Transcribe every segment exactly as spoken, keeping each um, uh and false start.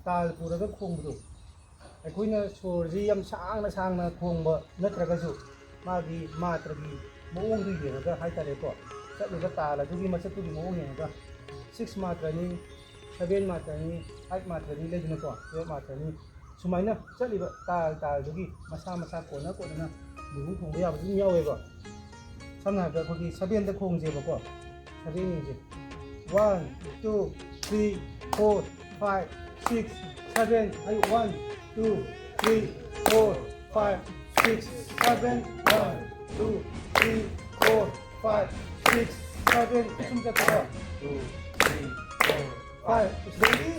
ꯇꯥꯜ ꯄꯨꯔꯒ ꯈꯣꯡꯕꯗꯣ, ꯑꯩꯈꯣꯏꯅ ꯁꯣꯔꯁꯤ ꯌꯥꯝ ꯁꯥꯡꯅ ꯁꯥꯡꯅ ꯈꯣꯡꯕ ꯅꯠꯇ꯭ꯔꯒꯁꯨ, ꯃꯥꯒꯤ ꯃꯥꯇ꯭ꯔꯒꯤ ꯃꯑꯣꯡꯗꯨ ꯌꯦꯡꯉꯒ ꯍꯥꯏꯇꯥꯔꯦꯀꯣ, ꯆꯠꯂꯤꯕ ꯇꯥꯜ ꯑꯗꯨꯒꯤ ꯃꯆꯠꯇꯨꯒꯤ ꯃꯑꯣꯡ ꯌꯦꯡꯉꯒ, ꯁꯤꯛꯁ ꯃꯥꯇ꯭ꯔꯅꯤ, ꯁꯚꯦꯟ ꯃꯥꯇ꯭ꯔꯅꯤ, ꯑꯩꯠ ꯃꯥꯇ꯭ꯔꯅꯤ ꯂꯩꯗꯅꯀꯣ, ꯇꯨꯌꯦꯜꯞ ꯃꯥꯇ꯭ꯔꯅꯤ, ꯁꯨꯃꯥꯏꯅ ꯆꯠꯂꯤꯕ ꯇꯥꯜ ꯇꯥꯜꯗꯨꯒꯤ ꯃꯁꯥ ꯃꯁꯥ ꯀꯣꯟꯅ ꯀꯣꯟꯅꯅ ꯃꯨꯔꯨꯝ ꯈꯣꯡꯕ ꯌꯥꯕꯁꯨ ꯑꯗꯨꯝ ꯌꯥꯎꯋꯦꯕ꯫ ꯁꯝꯅ ꯍꯥꯏꯔꯕꯗ ꯑꯩꯈꯣꯏꯒꯤ ꯁꯚꯦꯟꯗ ꯈꯣꯡꯁꯦꯕꯀꯣ, ꯁꯚꯦꯟ ꯌꯦꯡꯁꯦ꯫ One, two, three, four, five, six, seven. ꯑꯩ one, two, three, four, five, six, seven. One, two, three, four, five, six, seven. ꯁꯨꯝ ꯆꯠꯄꯀꯣ꯫ Two, three, four, five. ꯁꯤꯗꯒꯤ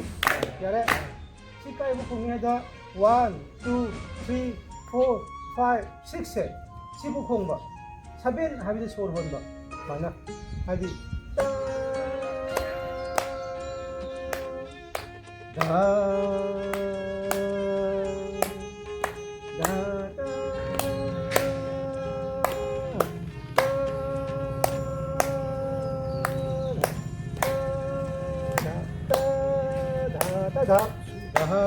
ꯌꯥꯔꯦ꯫ ꯁꯤ ꯀꯥꯏꯕ ꯈꯣꯡꯉꯤ ꯍꯥꯏꯗ one, two, three, four, five, sixꯁꯦ ꯁꯤꯕꯨ ꯈꯣꯡꯕ꯫ ꯁꯚꯦꯟ ꯍꯥꯏꯕꯗꯤ ꯁꯣꯔ ꯍꯣꯟꯕ꯫ ꯁꯨꯃꯥꯏꯅ ꯍꯥꯏꯗꯤ ꯇ, ꯙ, ꯙ, ꯇ, ꯙ, ꯙ, ꯙ, ꯙ, ꯙ,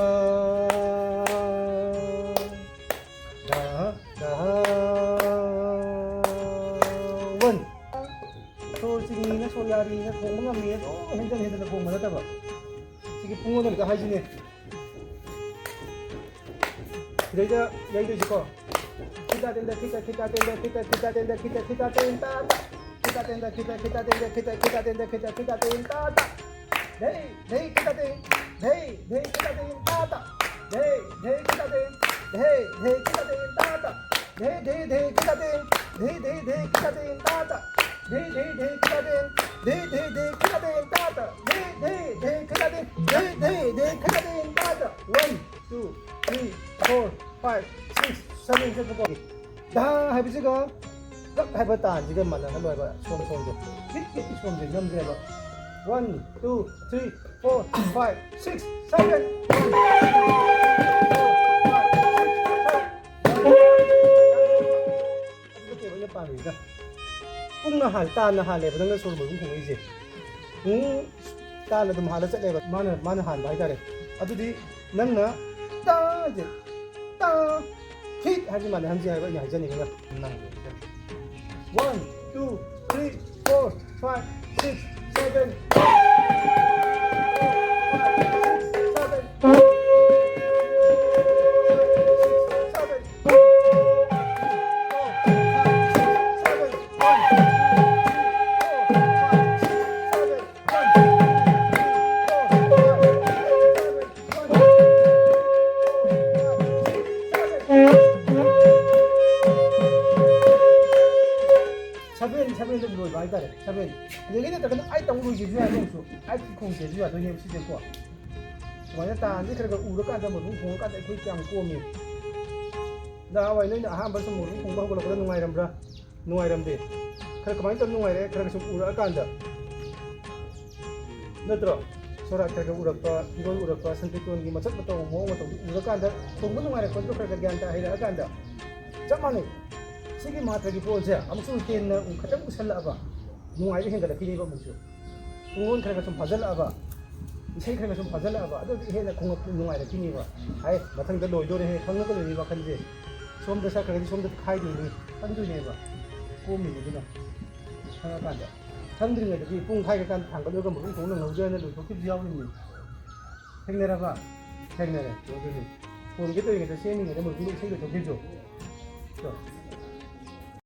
ꯙ, ꯙ, one. ꯁꯣꯔ ꯆꯤꯡꯉꯤꯅ ꯁꯣꯔ ꯌꯥꯔꯤꯅ ꯈꯣꯡꯕ ꯉꯝꯃꯤ, ꯑꯗꯨꯝ ꯍꯦꯟꯖꯟ ꯍꯦꯟꯖꯟꯅ ꯈꯣꯡꯕ ꯅꯠꯇꯕ꯫ ꯁꯤꯒꯤ ꯄꯨꯡ ꯑꯣꯟꯅꯕꯗ ꯍꯥꯏꯁꯤꯅꯦ꯫ ꯁꯤꯗꯩꯗ ꯌꯩꯗꯣꯏꯁꯤꯀꯣ꯫ ꯈꯤꯇꯥ ꯇꯦꯟꯗ ꯈꯤꯇ, ꯈꯤꯇꯥ ꯇꯦꯟꯗ ꯈꯤꯇ, ꯈꯤꯇꯥ ꯇꯦꯟꯗ ꯈꯤꯇ, ꯈꯤꯇꯥ ꯇꯦꯟ ꯇꯥ ꯇ꯫ ꯈꯤꯇꯥ ꯇꯦꯟꯗ ꯈꯤꯇ, ꯈꯤꯇꯥ ꯇꯦꯟꯗ ꯈꯤꯇ, ꯈꯤꯇꯥ ꯇꯦꯟꯗ ꯈꯤꯇ, ꯈꯤꯇꯥ ꯇꯦꯟ ꯇꯥ ꯇ꯫ ꯙꯩ, ꯙꯩ ꯈꯤꯇꯥ ꯇꯦꯟ, ꯙꯩ, ꯙꯩ ꯈꯤꯇꯥ ꯇꯦꯟ ꯇꯥ ꯇ꯫ ꯙꯩ, ꯙꯩ ꯈꯤꯇꯥ ꯇꯦꯟ, ꯙꯩ, ꯙꯩ ꯈꯤꯇꯥ ꯇꯦꯟ ꯇꯥ ꯇ꯫ ꯙꯩ, ꯙꯩ, ꯙꯩ ꯈꯤꯇꯥ ꯇꯦꯟ, ꯙꯩ, ꯙꯩ, ꯙꯩ ꯈꯤꯇꯥ ꯇꯦꯟ ꯇꯥ ꯇ꯫ ꯙꯩ, ꯙꯩ, ꯙꯩ ꯈꯤꯇꯥ ꯇꯦꯟ, ꯙꯩ, ꯙꯩ, ꯙꯩ ꯈꯤꯇꯥ ꯇꯦꯟ ꯇꯥ ꯇ꯫ ꯙꯩ, ꯙꯩ, ꯙꯩ ꯈꯤꯇꯥ ꯇꯦꯟ, ꯙꯩ, ꯙꯩ, ꯙꯩ ꯈꯤꯇꯥ ꯇꯦꯟ ꯇꯥ ꯇ꯫ One, two, three, four, five, six, seven ꯆꯠꯄꯀꯣ꯫ ꯙ ꯍꯥꯏꯕꯁꯤꯒ ꯙ ꯍꯥꯏꯕ ꯇꯥꯟꯁꯤꯒ ꯃꯥꯟꯅꯍꯜꯂꯣ ꯍꯥꯏꯕ, ꯁꯣꯝ ꯁꯣꯝꯁꯦ꯫ ꯍꯤꯠ ꯍꯤꯠ ꯁꯣꯝꯁꯦ ꯅꯝꯁꯦꯕ꯫ One, two, three, four, five, six, seven. One, two, three, four, five, six, seven. ꯑꯗꯨ ꯅꯠꯇꯦꯕ ꯑꯩꯅ ꯄꯥꯝꯃꯤꯁꯤꯅ꯫ ꯄꯨꯡꯅ ꯍꯥꯜ-, ꯇꯥꯟꯅ ꯍꯥꯜꯂꯦꯕ ꯅꯪꯅ ꯁꯣꯔ ꯃꯔꯨꯝ ꯈꯣꯡꯉꯛꯏꯁꯦ꯫ ꯎꯝ, ꯇꯥꯟꯅ ꯑꯗꯨꯝ ꯍꯥꯜꯂ ꯆꯠꯂꯦꯕ꯫ ꯃꯥꯅ, ꯃꯥꯅ ꯍꯥꯟꯕ ꯍꯥꯏꯇꯥꯔꯦ꯫ ꯑꯗꯨꯗꯤ ꯅꯪꯅ ꯇꯥꯁꯦ, ꯇꯥ, ꯍꯤꯠ ꯍꯥꯏꯕꯗꯤ ꯃꯥꯟꯅꯍꯟꯁꯤ ꯍꯥꯏꯕ ꯑꯩꯅ ꯍꯥꯏꯖꯅꯤꯡꯉꯤꯅ꯫ ꯅꯪ one, two, three, four, five, six, seven. Seven, seven ꯑꯗꯨꯝ ꯂꯣꯏꯕ ꯍꯥꯏꯇꯥꯔꯦ꯫ Seven꯫ ꯁꯤꯗꯒꯤ ꯅꯠꯇ꯭ꯔꯒꯅ ꯑꯩꯠ ꯇꯧ ꯂꯣꯏꯒꯦꯁꯨ ꯌꯥꯏ, ꯑꯃꯨꯛꯁꯨ ꯑꯩꯠ ꯈꯣꯡꯁꯦꯁꯨ ꯌꯥꯗꯣꯏꯅꯦꯕ ꯁꯤꯗꯀꯣ꯫ ꯁꯨꯃꯥꯏꯅ ꯇꯥꯟꯁꯦ ꯈꯔ ꯈꯔ ꯎꯔꯀꯥꯟꯗ, ꯃꯗꯨꯝ ꯈꯣꯡꯉꯀꯥꯟꯗ ꯑꯩꯈꯣꯏ ꯀꯌꯥꯝ ꯀꯣꯝꯃꯤ꯫ ꯅꯍꯥꯟꯋꯥꯏ ꯅꯣꯏꯅ ꯑꯍꯥꯟꯕ ꯁꯨꯝ ꯃꯗꯨꯝ ꯈꯣꯡꯕ ꯍꯧꯒꯠꯂꯛꯄꯗ ꯅꯨꯡꯉꯥꯏꯔꯝꯕ꯭ꯔꯥ? ꯅꯨꯡꯉꯥꯏꯔꯝꯗꯦ꯫ ꯈꯔ ꯀꯃꯥꯏꯅ ꯇꯧꯔ ꯅꯨꯡꯉꯥꯏꯔꯦ? ꯈꯔ ꯈꯔ ꯁꯨꯝ ꯎꯔꯛꯑꯀꯥꯟꯗ꯫ ꯅꯠꯇ꯭ꯔꯣ? ꯁꯣꯔꯥꯠ ꯈꯔ ꯈꯔ ꯎꯔꯛꯄ, ꯐꯤꯔꯣꯜ ꯎꯔꯛꯄ, ꯁꯟꯀ꯭ꯔꯤꯇꯣꯟꯒꯤ ꯃꯁꯛ ꯃꯇꯧ, ꯃꯑꯣꯡ ꯃꯇꯧꯗꯨ ꯎꯔꯀꯥꯟꯗ ꯈꯣꯡꯕ ꯅꯨꯡꯉꯥꯏꯔꯛꯄꯗꯨ ꯈꯔ ꯈꯔ ꯒ꯭ꯌꯥꯟ ꯇꯥ ꯍꯩꯔꯛꯑꯀꯥꯟꯗ ꯆꯞ ꯃꯥꯟꯅꯩ꯫ ꯁꯤꯒꯤ ꯃꯥꯇ꯭ꯔꯒꯤ ꯄꯣꯠꯁꯦ ꯑꯃꯨꯛꯁꯨ ꯍꯦꯟꯅ ꯈꯤꯇꯪ ꯎꯁꯜꯂꯛꯑꯕ, ꯅꯨꯡꯉꯥꯏꯕ ꯍꯦꯟꯒꯠꯂꯛꯈꯤꯅꯦꯕ ꯑꯃꯨꯛꯁꯨ꯫ ꯄꯨꯡꯂꯣꯟ ꯈꯔ ꯈꯔ ꯁꯨꯝ ꯐꯥꯖꯤꯜꯂꯛꯑꯕ, ꯏꯁꯩ ꯈꯔ ꯈꯔ ꯁꯨꯝ ꯐꯥꯖꯤꯜꯂꯛꯑꯕ, ꯑꯗꯨꯗꯤ ꯍꯦꯟꯅ ꯈꯣꯡꯂꯛꯄ ꯅꯨꯡꯉꯥꯏꯔꯛꯈꯤꯅꯦꯕ꯫ ꯍꯥꯏ, ꯃꯊꯪꯗ ꯂꯣꯏꯗꯣꯔꯦꯍꯦ ꯈꯪꯉꯒ ꯂꯩꯔꯤ ꯋꯥꯈꯜꯁꯦ꯫ ꯁꯣꯝꯗ ꯁꯛꯈ꯭ꯔꯒꯗꯤ ꯁꯣꯝꯗ ꯈꯥꯏꯗꯣꯏꯅꯤ, ꯈꯪꯗꯣꯏꯅꯦꯕ꯫ ꯀꯣꯝꯃꯤꯅꯤ ꯑꯗꯨꯅ ꯈꯪꯉꯀꯥꯟꯗ꯫ ꯈꯪꯗ꯭ꯔꯤꯉꯩꯗꯗꯤ ꯄꯨꯡ ꯈꯥꯏꯔꯀꯥꯟꯗ ꯊꯥꯡꯒꯠꯂꯒ ꯃꯈꯨꯝ ꯈꯣꯡ ꯅꯪꯍꯧꯗ꯭ꯔꯦꯅ ꯂꯣꯏꯊꯣꯛꯈꯤꯕꯁꯨ ꯌꯥꯎꯔꯤꯕꯅꯤ꯫ ꯊꯦꯡꯅꯔꯕ? ꯊꯦꯡꯅꯔꯦ꯫ ꯑꯗꯨꯅꯤ꯫ ꯈꯣꯡꯒꯦ ꯇꯧꯔꯤꯉꯩꯗ, ꯁꯦꯝꯃꯤꯉꯩꯗ ꯃꯈꯨꯝꯗ ꯏꯁꯩ ꯂꯣꯏꯊꯣꯛꯈꯤꯕꯗꯣ꯫ ꯀꯣ?